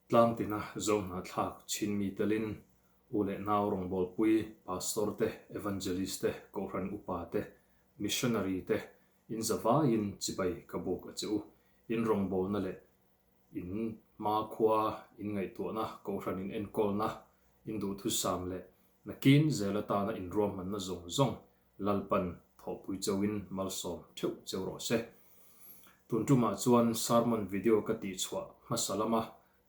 Tlangtina Zohnahthlak Chinmi telin u leh nau rawngbawlpui, Pastor te, Evangelist te, Kohhran upa te, Missionary te in zavaiin chibai ka buk a che u. In rawngbawlna leh in hmakhua, in ngaihtuahna, Kohhran in enkawlna, in duhthusam leh nakin zel atana in ruahmanna zawng zawng Lalpan thawhpui chauhin malsawm theuh cheu rawh se. Tun tumah chuan sermon video ka tihchhuah hmasa lama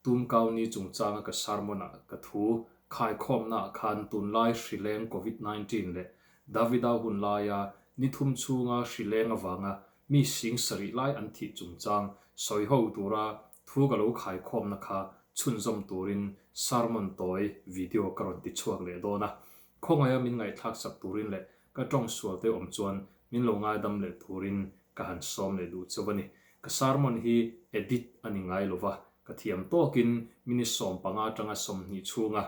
tumkau ni chungchanga ka sermon ah ka thu khaikhawmna ah khan tunlai hrileng covid 19 leh Davida hun laia ni thum chhunga hrileng avanga mi sing sarih lai an thih chungchang sawi ho tura thu ka lo khaikhawmna kha chhunzawm turin sermon tawi video ka rawn tichhuak leh dawn a. Khawngaia min ngaihthlak sak turin leh ka tawng sual te awm chuan min lo ngaidam leh turin ka han sawm leh duh chauh a ni. Ka sermon hi edit a ni ngai lova, ka thiam tawkin minute 15 atanga 20 chhunga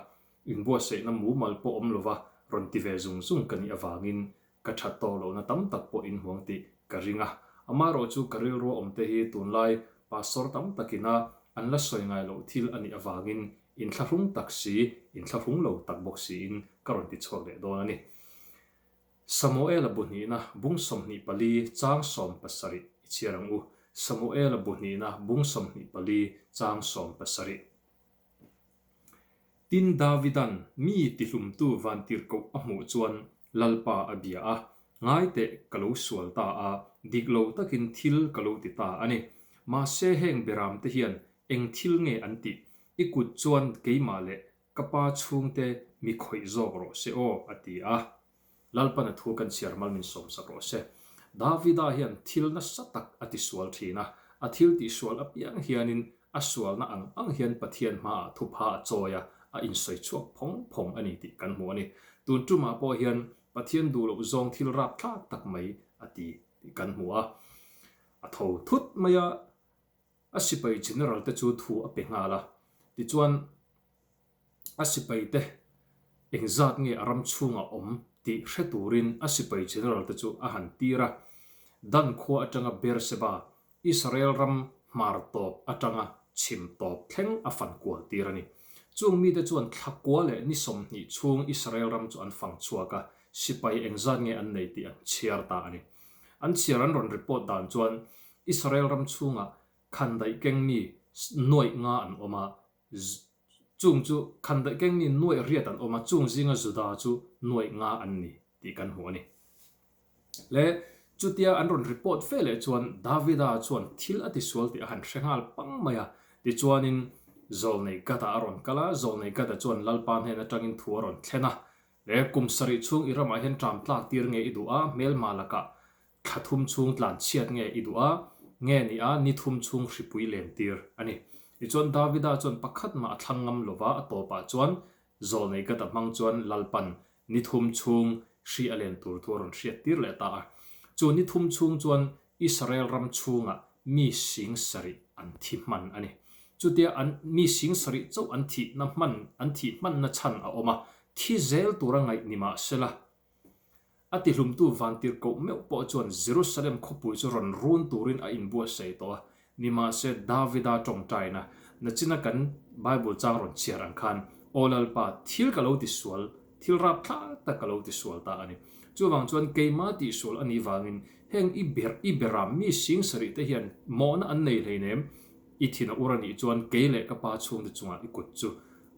inbuatsaihna mumal pawh awm lova rawn ti ve zung zung ka nih avangin ka that tawk lohna tam tak pawh inhmuang tih ka ring a. Amaherawh chu ka rilru awm te hi tunlai pastor tam takina an la sawi ngai loh thil a nih avangin Inthlahrung tak si, inthlahrung lo tak bawk siin ka rawn ti chhuak leh dawn a ni. Samuela bu hnihna bung 24 chang 17 i chhiar ang u. Samuela bu hnihna bung 24 chang 17. Tin, Davidan mi tihlumtu vantirhkoh a hmuh chuan Lalpa a bia a, Ngai teh ka lo sual ta a, dik lo takin thil ka lo ti ta a ni. Mahse heng beramte hian eng thil nge an tih? I kut chuan keimah leh ka pa chhungte mi khawih zawk rawh se aw, a ti a. Lalpan a thu kan chhiar mal min sawmsak rawh se. Davida hian thil nasa tak a tisual thin a, a thil tihsual apiang hianin a sualna ang ang hian Pathian hmaah thupha a chawi a, a insawi chhuak phawng phawng a ni tih kan hmu a ni. Tun tumah pawh hian Pathian duh loh zawng thil rapthlak tak mai a ti tih kan hmu a. A tho thut mai a, a sipai general te chu thu a pe nghal a. Tichuan, a sipai te engzat nge a ram chhungah awm tih hre turin a sipai general te chu a han tir a. Dan khua atanga Beersheba Israel ram hmar tawp atanga chhim tawp thleng a fan kual tir a ni. Chung mite chuan thla kua leh ni 20 chhung Israel ram chu an fang chhuak a, sipai engzat nge an nei tih an chhiar ta a ni. An chhiar an rawn report dan chuan Israel ram chhungah khandaih keng mi nuaih nga an awm a, Chung chu khandaih keng mi nuaih riat an awm a, chung zinga Juda chu nuaih nga an ni tih kan hmu a ni. Le chutia an rawn report fe leh chuan Davida chuan thil a tisual tih a han hre nghal pang mai a. Tichuanin Zawlnei Gada a rawn kal a, Zawlnei Gada chuan Lalpa hnen atangin thu a rawn thlen a. Le kum sarih chhung i ramah hian ṭam tlak tir nge i duh a, hmelma lakah Thla thum chhung tlan chhiat nge i duh a, nge ni a ni thum chhung hripui len tir a ni. Tichuan Davida chuan pakhat mah a thlang ngam lo va, a tawpah chuan Zawlnei Gada hmang chuan Lalpan ni thum chhung hri a len tur thu a rawn hriat tir leh ta a. Chu ni thum chhung chuan Israel ram chhungah mi sing sarih an thi hman a ni. Chutia an mi sing sarih chauh an thihna hman an thih hmanna chhan a awm a, thi zel tura ngaih ni mah sela, A tihlumtu vantirhkoh meuh pawh chuan Jerusalem khawpui chu rawn run turin a inbuatsaih tawh a, nimahse Davida tawngtaina nachina kan Bible chang rawn chhiar ang khan, Aw Lalpa, thil ka lo tisual, thil rapthlak tak ka lo tisual ta a ni. Chuvang chuan keimah tihsual a nih vangin heng i ber i beram mi sing sarih te hian mawhna an nei hleinem, i thin a ur a nih chuan kei leh ka pa chhungte chungah i kut chu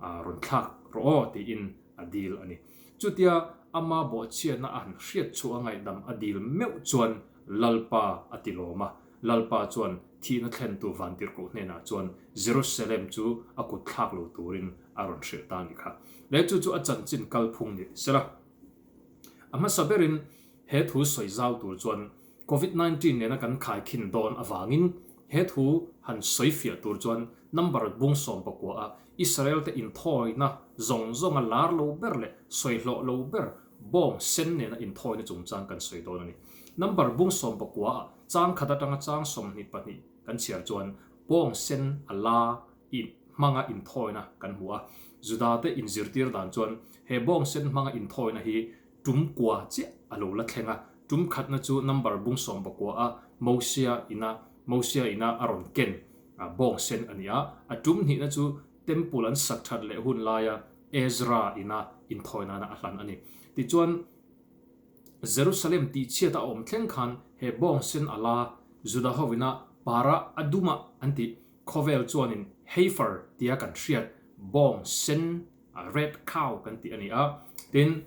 rawn thlak rawh aw tiin a dil a ni. Chutia ama bawhchhiatna a han hriat chhuah a ngaihdam a dil meuh chuan Lalpa a ti lawm a. Lalpa chuan thihna thlentu vantirhkoh hnenah chuan Jerusalem chu a kut thlak lo turin a rawn hrilh ta a ni kha. Le chu chu a chanchin kalphung ni sela. A hmasa berin he thu sawi zau tur chuan Covid 19 nena kan khaikhin dawn avangin he thu han sawi fiah tur chuan number bung 19 a Israel te inthawina zawng zawnga lar lo ber leh sawi hlawh lo ber bawng sen nena inthawina chungchang kan sawi dawn a ni. Number bung 19 ah chang khat atanga chang 22 kan chhiar chuan bawng sen a la i hmanga inthawina kan hmu a. Juda te inzirtir dan chuan he bawng sen hmanga inthawina hi tum kua chiah a lo la thleng a. Tum khatna chu number bung 19 a Mosia ina Mosia ina a rawn ken bawng sen a ni a. A tum hnihna chu. Temple an sak that leh hun laia Ezra ina inthawi nana a hlan a ni. Tichuan, Jerusalem tihchhiat a awm thleng khan he bawng sen a la Juda hovina para a duma an tih khawvel chuanin heifer tia kan hriat bawng sen, red cow, kan tih a ni a. Tin,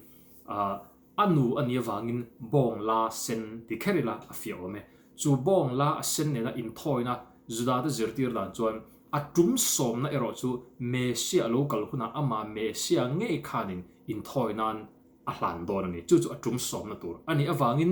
a nu a nih avangin bawng la sen ti kher ila a fiah awm e. Chu bawng la a sen nena inthawina Judate zirtir dan chuan a tum sawmna erawh chu Messiah lo kal hunah amah Messiah ngei khanin inthawi nan a hlan dawn a ni. Chu chu a tum sawmna tur a nih avangin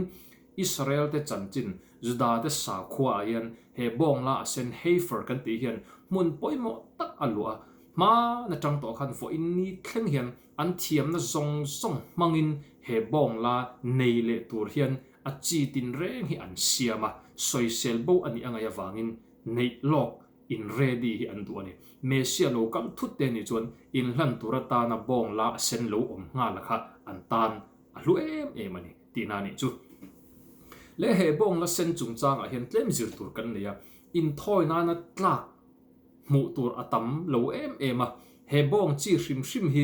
Israel-te chanchin Judate sakhuaah hian he bawng la a sen heifer kan tih hian hmun pawimawh tak a luah a. Hman atang tawh khan vawiin ni thleng hian an thiamna zawng zawng hmangin he bawng la nei leh tur hian a chi tinreng hi an siam a, sawisel bo a nih a ngaih avangin neih lawk in ready hi an duh a ni. Messiah lo kam thut te nih chuan inhlan tur atana bawng la a sen lo awm nghal a kha an tan a hlu em em a ni tihna a nih chu. Leh he bawng la sen chungchangah hian tlem zir tur kan nei a, inthawi nana tlak hmuh tur a tam lo em em a, he bawng chi hrim hrim hi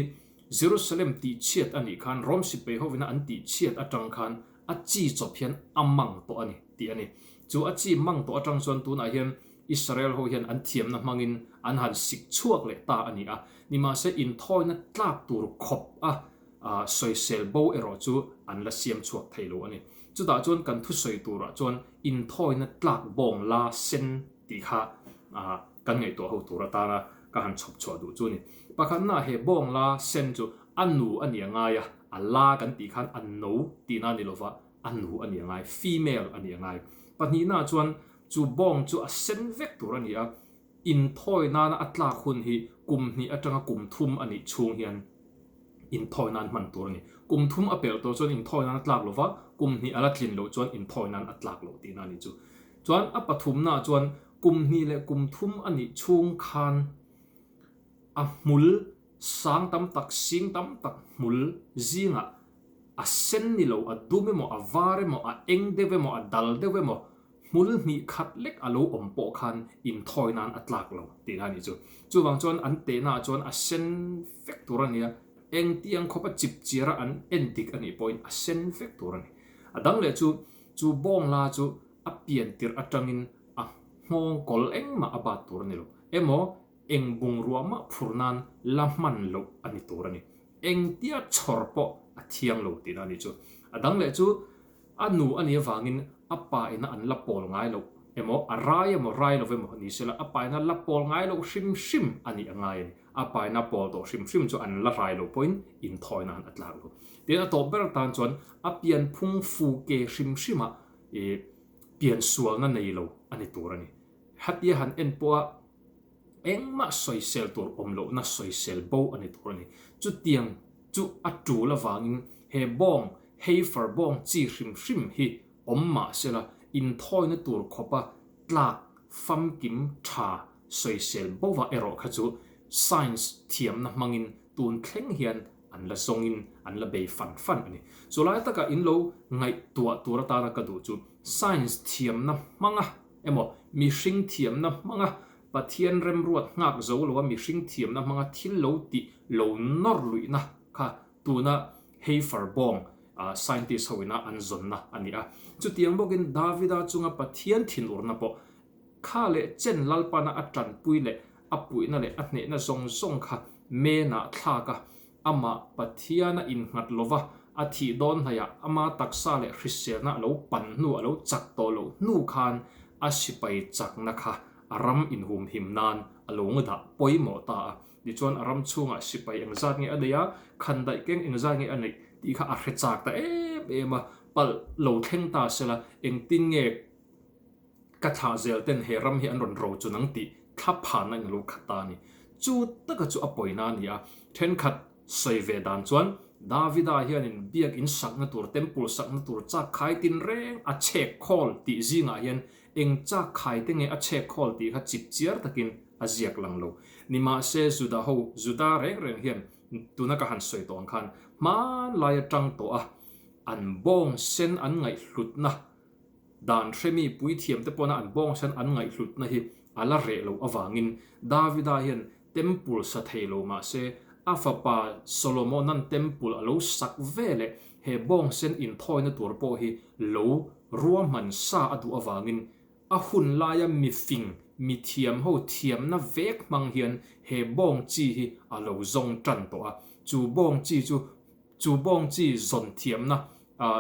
Jerusalem tihchhiat a nih khan Rom sipai hovina an tihchhiat atang khan a chi chawp hian a mang tawh a ni tih a ni. Chu a chi mang tawh atang chuan tunah hian Israel ho hian an thiamna hmangin an han sik chhuak leh ta a ni a, nimahse inthawina tlak tur khawp a sawisel bo erawh chu an la siam chhuak thei lo a ni. Chutah chuan kan thusawi turah chuan inthawina tlak bawng la sen tih kha kan ngaihtuah ho tur atana ka han chhawp chhuah duh chu a ni. Pakhatna he bawng la sen chu a nu a nih a ngai a, a la kan tih khan a no tihna a ni lova, a nu a nih a ngai, female a nih a ngai. Pahnihna chuan chu bawng chu a sen vek tur a ni a, inthawi nana a tlak hun hi kum hnih atanga kum thum a nih chhung hian inthawi nan hman tur a ni. Kum thum a pelh tawh chuan inthawi nan a tlak lo va, kum hnih a la tlin loh chuan inthawi nan a tlak loh tihna a nih chu. Chuan a pathumnaah chuan kum hnih leh kum thum a nih chhung khan a hmul sang tam tak, sing tam tak hmul zingah a sen ni lo, a dum emaw, a var emaw, a eng deuh emaw, a dal deuh emaw, Hmul hnih khat lek a lo awm pawh khan inthawi nan a tlak lo tih a nih chu. Chuvang chuan an tehna ah chuan a sen vek tur a nia, engtiang khawp a chip chiar a an en dik a nih pawhin a sen vek tur a ni. A dang leh chu, chu bawng la chu a pian tirh atangin a nghawng kawl engmah a bat tur a ni lo. Emaw eng bungrua mah phur nan la hman loh a ni tur a ni. Engtia chhawr pawh a thiang lo tihna a nih chu. A dang leh chu, A nu a nih avangin a pa ina an la pawl ngai loh emaw, a rai emaw rai lo emaw ni sela a pa ina la pawl ngai loh hrim hrim a nih a ngai a ni. A pa ina pawl tawh hrim hrim chu an la rai loh pawhin inthawi nan a tlak lo. Tin, a tawp ber tan chuan a pianphung fu ke hrim hrimah ih piansualna nei lo a ni tur a ni. Hatia han en pawha engmah sawisel tur awm lohna sawisel bo a ni tur a ni. Chutiang chu a tul avangin he bawng Heifer bawng chi hrim hrim hi awm mah sela inthawina tur khawpa tlak famkim tha sawisel bova erawh kha chu science thiamna hmangin tun thleng hian an la zawngin an la bei fan fan a ni. Chulai taka in lo ngaihtuah tur atana ka duh chu science thiamna hmanga emaw mihring thiamna hmanga Pathian remruat nghak zo loa mihring thiamna hmanga thil lo tih lo nawr luihna kha tuna Heifer bawng scientist ho ina an zawnna a ni a. Chutiang bawkin Davida chunga Pathian thinurna pawh kha leh chen Lalpana a tanpui leh a puihna leh a hnehna zawng zawng kha menah thlak a, amah Pathiana innghat lova a thih dawn hnaihah ama taksa leh hriselna a lo pan hnu, a lo chak tawh loh hnu khan a sipai chakna kha a ram inhumhim nan a lo ngadah pawimawh ta a. Tichuan a ram chhungah sipai engzat nge a neih a, khandaih keng engzat nge a neih tih kha a hre chak ta em em a, palh lo thleng ta sela engtin nge ka thlah zel ten he ram hi an rawn ro chun ang tih thla phanna in a lo khat ta a ni. Chu taka chu a pawina a ni a, thenkhat sawi ve dan chuan Davida hianin biak in sakna tur, temple sakna tur chak khai tinreng a chhek khawl tih zingah hian Eng chak khai te nge a chhek khawl tih kha chip chiar takin a ziak lang lo. Nimahse Juda ho, Juda reng reng hian tuna ka han sawi tawh ang khan hmanlai atang tawh a an bawng sen an ngaihhlutna dan hremi puithiam te pawna an bawng sen an ngaihhlutna hi a la reh loh avangin Davida hian Temple sa thei lo mah se, a fapa Solomona'n Temple a lo sak ve leh he bawng sen inthawina tur pawh hi lo ruahman sa a duh avangin a hun laia mifing, mithiam ho thiamna vek hmang hian he bawng chi hi a lo zawng tan tawh a. Chu bawng chi chu chu bawng chi zawn thiamna,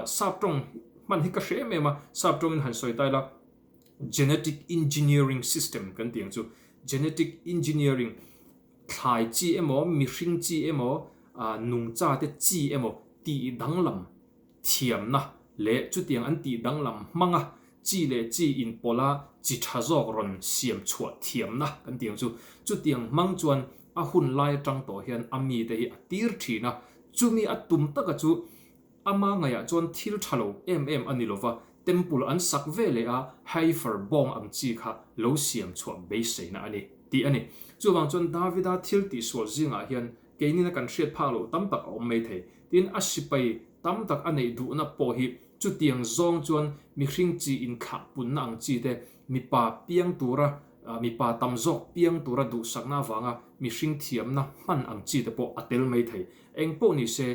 sap tawng hman hi ka hre em em a, sap tawngin han sawi ta ila, Genetic engineering system kan tih ang chu. Genetic engineering, thlai chi emaw, mihring chi emaw, nungcha te chi emaw tih danglam thiamna leh chutiang an tih danglam hmanga chi leh chi inpawlha chi tha zawk rawn siam chhuah thiamna kan tih ang chu. Chutiang hmang chuan a hun lai atang tawh hian a mite hi a tir thin a, chumi a tum taka chu Ama ngaihah chuan thil tha lo em em a ni lova, temple an sak ve leh a heifer bawng ang chi kha lo siam chhuah beiseina a ni, tih a ni. Chuvang chuan Davida thil tihsual zingah hian keinina kan hriat phak loh tam tak a awm mai thei. Tin, a sipai tam tak a neih duhna pawh hi chutiang zawng chuan mihring chi inthlah punna ang chi te, mipa piang tura, mipa tam zawk piang tura duhsakna avanga mihring thiamna hman ang chi te pawh a tel mai thei. Engpawh ni se,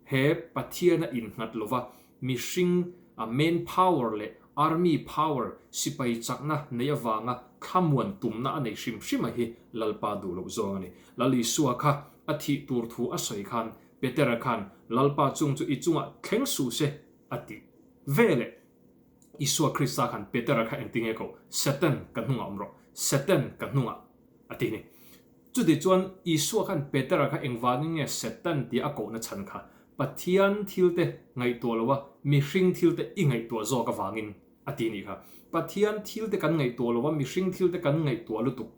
He Pathiana innghat lova mihring man power leh army power sipai chakna nei avanga thlamuan tumna a nei hrim hrim a hi Lalpa duh loh zawng a ni. Lal Isua kha a thih tur thu a sawi khan Petera khan Lalpa chung chu i chungah thleng suh se a ti ve leh. Isua Krista khan Petera kha engtinge koh? Satan ka hnungah awm rawh. Satan ka hnungah a ti ni. Chuti chuan Isua khan Petera kha engvangin nge Satan tia a kohna chhan kha Pathian thilte ngaihtuah loa mihring thilte i ngaihtuah zawk avangin a ti nih kha. Pathian thilte kan ngaihtuah loa mihring thilte kan ngaihtuah lutuk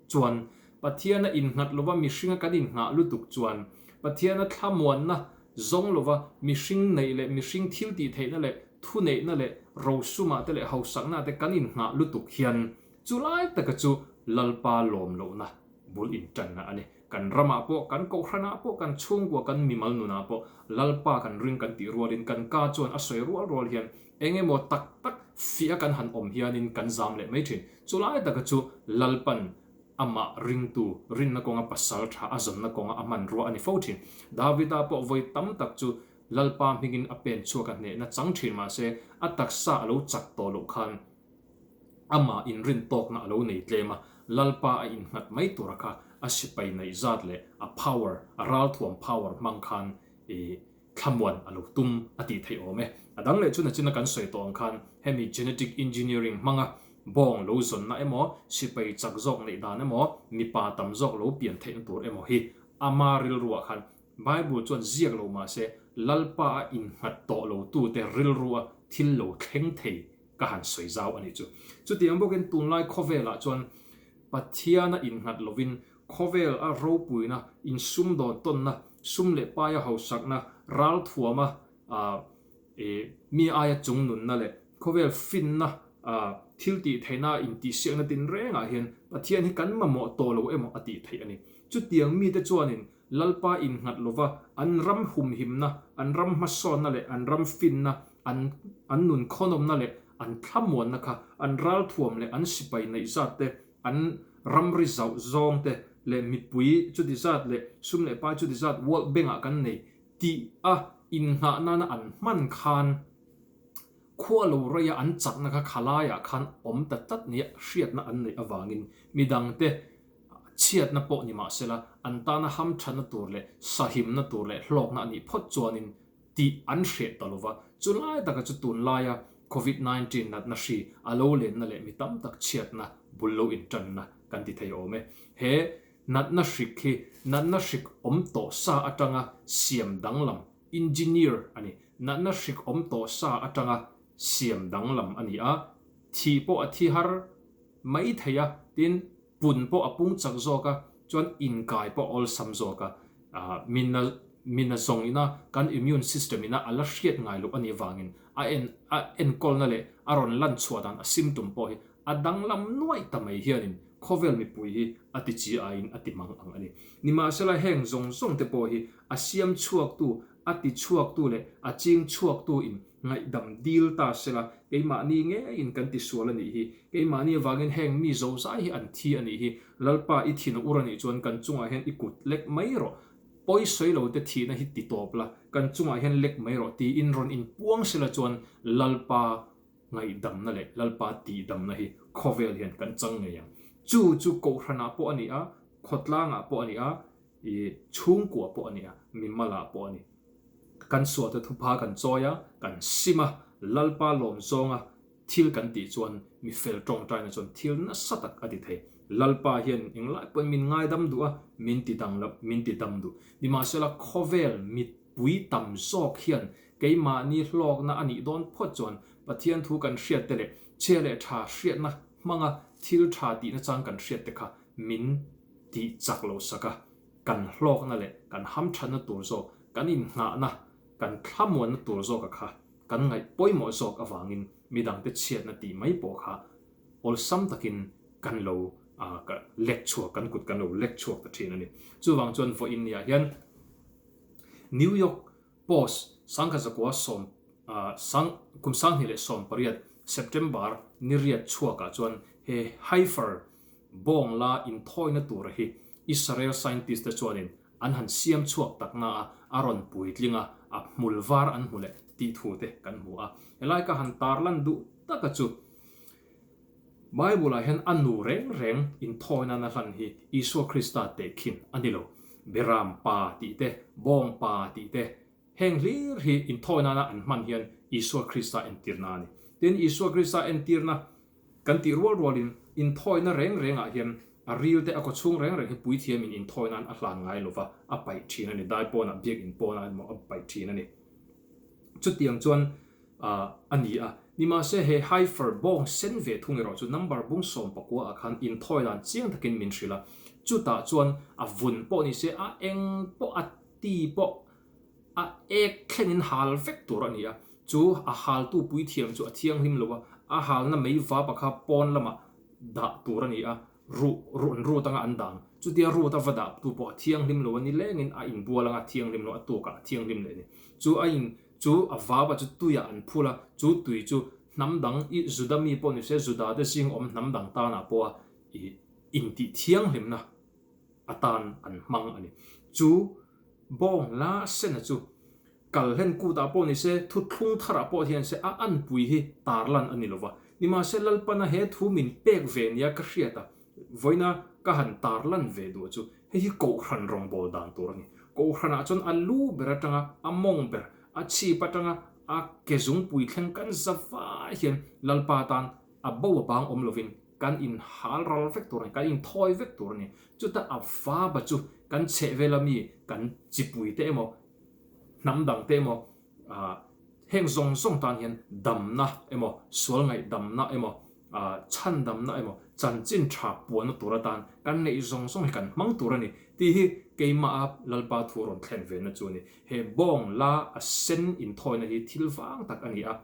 chuan, Pathiana innghat lova mihringa kan inngah lutuk chuan, Pathiana thlamuanna zawng lova mihring neih leh mihring thil tih theihna leh thuneihna leh rosumah te leh hausakna te kan inngah lutuk hian Chulai taka chu Lalpa lawm lohna bul intanna a ni. Kan ramah pawh, kan kohhranah pawh, kan chhungkua, kan mimal nunah pawh Lalpa kan ring kan tih rualin kan ka chuan a sawi rual rual hian eng emaw tak tak fiah kan han awm hianin kan zam leh mai thin. Chulai taka chu Lalpan amah ringtu rinna kawnga pasal tha a zawnna kawnga a hmanrua a ni fo thin. Davida pawh vawi tam tak chu Lalpa hmingin a pen chhuak a hnehna chang thin mahse a taksa a lo chak tawh loh khan Amah inrin tawkna a lo nei tlem a, Lalpa a innghat mai tura kha a sipai neih zat leh a power, a ralthuam power hmang khan i thlamuan a lo tum a tih theih awm e. A dang leh chu nachina kan sawi tawh ang khan hemi genetic engineering hmanga bawng lo zawnna emaw, sipai chak zawk neih dan emaw, mipa tam zawk lo pian theihna tur emaw hi ama rilruah khan Bible chuan ziak lo mahse Lalpa a innghat tawh lo tute rilrua thil lo thleng thei ka han sawi zau a nih chu. Chutiang bawkin tunlai khawvelah chuan Pathiana innghat lovin khawvel a ropuina, insumdawn tawnna, sum leh paia hausakna, ralthuama mi aia chungnunna leh khawvel finna thil tih theihna intihsiakna tinrengah hian Pathian hi kan mamawh tawh lo emaw a tih theih a ni. Chutiang mite chuanin Lalpa innghat lova an ram humhimna, an ram hmasawnna leh an ram finna, an an nun khawnawmna leh an thlamuanna kha an ralthuam leh an sipai neih zat te, an ramri zauh zawng te leh mipui chuti zat leh sum leh pai chuti zat World Bank ah kan nei tih a innghah nana an hman khan khua lo reia an chakna kha khalaiah khan awm ta tlat nia hriatna an neih avangin midangte Chhiatna pawh ni mah sela, an tana hamthatna tur leh sahimna tur leh hlawkna a nih phawt chuanin tih an hreh ta lova. Chu lai taka chu tunlaia Covid 19 natna hri a lo lenna leh mi tam tak chhiatna bul lo intanna kan ti thei awm e. He natna hrik hi natna hrik awm tawh sa atanga siam danglam, engineer, a ni. Natna hrik awm tawh sa atanga siam danglam a ni a, thih pawh a thi har mai thei a, tin pun pawh a pung chak zawk a, chuan inkai pawh a awlsam zawk a, mina mina zawng ina kan immune system ina a la hriat ngai loh a nih vangin a en a enkawlna leh a rawn lan chhuah dan a symptom pawh hi a danglam nuaih ta mai hianin khawvel mipui hi a ti chi aiin a ti mang ang a ni. Nimahsela heng zawng zawng te pawh hi a siam chhuaktu, a ti chhuaktu leh a ching chhuaktu in. Ngaihdam dil ta sela, keimahni ngeiin kan tisual a nih hi, keimahni avangin heng mi zozai hi an thi a nih hi, Lalpa i thin a ur a nih chuan kan chungah hian i kut lek mai rawh, pawi sawi lo te thihna hi ti tawp la, kan chungah hian lek mai rawh tiin rawn inpuang sela chuan Lalpa ngaihdamna leh Lalpa tihdamna hi khawvel hian kan chang ngei ang. Chu chu Kohhranah pawh a ni a, khawtlangah pawh a ni a, I chhungkua pawh a ni a, mimalah pawh a ni. Kan sualte thupha kan chawi a, kan sim a, Lalpa lawm zawnga thil kan tih chuan mi fel tawngtaina chuan thil nasa tak a ti thei. Lalpa hian englai pawhin min ngaidam duh a, min ti dang lo, min ti dam duh. Nimahsela khawvel mipui tam zawk hian keimahni hlawkna a nih dawn phawt chuan Pathian thu kan hriatte leh chhia leh tha hriatna hmanga thil tha tihna chang kan hriatte kha min tih chak lo sak a, kan hlawkna leh kan hamthatna tur zawk, kan innghahna, kan thlamuanna tur zawka kha kan ngaih pawimawh zawk avangin midangte chhiatna tih mai pawh kha awlsam takin kan lo lek chhuak, kan kut kan lo lek chhuak ta thin a ni. Chuvang chuan vawiin niah hian New York Post sangkhat zakua sawm sang kum 2018 September ni riat chhuakah chuan he heifer Bawng la inthawina tura hi Israel scientist te chuanin an han siam chhuak tak na a, a rawn puitling a, a hmul var an hmu leh tih thu te kan hmu a. Helai ka han tarlan duh taka chu Bible ah hian a nu reng reng inthawi nana hlan hi Isua Krista tehkhin a ni lo. Beram pa tih te, bawng pa tih te, heng hlir hi inthawi nana an hman hian Isua Krista entirna a ni. Tin, Isua Krista entirna Kan tih rual rualin inthawina reng rengah hian a ril te a kawchhung reng reng hi puithiamin inthawi nan a hlan ngai lova a paih thin a ni. Dai pawnah, biakinn pawnah emaw a paih thin a ni. Chutiang chuan a ni a. Nimahse he heifer bawng sen ve thung erawh chu number bung 19 ah khan inthawi dan chiang takin min hrilh a. Chutah chuan a vun pawh ni se a eng pawh a ti pawh A ek thlengin hal vek tur a ni a, chu a haltu puithiam chu a thianghlim lo a, a halna mei vapa kha pawn lamah dah tur a ni a, ruh ruh an rut anga an dang. Chutia rut a va dah tu pawh a thianghlim lo a ni lengin a inbual anga a thianghlim lo a tukah a thianghlim leh a ni. Chu a in chu a vapa chu tuiah an phul a, chu tui chu hnam dang i Juda mi pawh ni se Juda te zing awm hnam dang tanah pawha i intih thianghlimna atan an hmang a ni. Chu Bawng la sena chu kal hlen kutah pawh ni se, thuthlung tharah pawh hian se a anpui hi tarlan a ni lova. Nimahse Lalpana he thu min pek ve nia ka hriat a, vawiina ka han tarlan ve duh chu hei hi Kohhran rawngbâwl dan tur a ni. Kohhranah chuan a lu ber atanga a mawng ber, a chhip atanga a ke zungpui thleng kan za vai hian Lalpa tan a bo a bang awm lovin kan in hal ral vek tur a ni, kan in thawi vek tur a ni. Chuta a vaba chu kan chhehvela mi, kan chipui te emaw, hnam dang te emaw, ah heng zawng zawng tan hian damna emaw, sual ngaihdamna emaw, ah chhandamna emaw, chanchin tha puanna tur atan kan neih zawng zawng hi kan hmang tur a ni tih hi keimaha Lalpa thu rawn thlen ve na chu a ni. He bawng la a sen inthawina hi thil vang tak a ni a.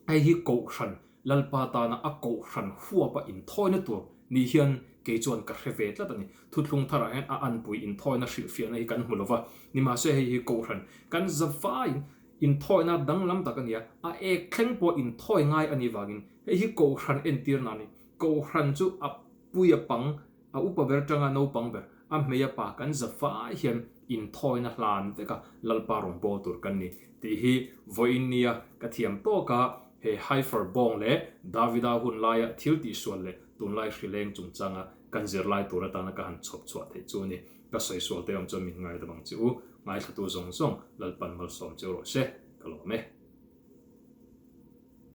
Hei hi Kohhran Lalpa tana a Kohhran huapa inthawina tur ni hian kei chuan ka hre ve tlat a ni. Thuthlung tharah hian a anpui inthawina hrilhfiahna hi kan hmu lo va, nimahse hei hi Kohhran kan zavaiin inthawina danglam tak a ni a, a ek thleng pawh inthawi ngai a nih vangin hei hi Kohhran entirna a ni. Kohhran chu a pui a pang A upa ber tanga naupang ber, a hmei a pa kan za fai hian inthawina hlan vek a Lalpa rawn bawl tur kan ni tih hi vawiin nia ka thiam tawk a, he Heifer bawng leh Davida hun laia thil tihsual leh tunlai hrileng chungchanga kan zirlai tur atana ka han chhawp chhuah theih chu a ni. Ka sawi sual te awm chuan min ngaidam ang che u, ngaithlatu zawng zawng Lalpan malsawm che u rawh se, ka lawm e.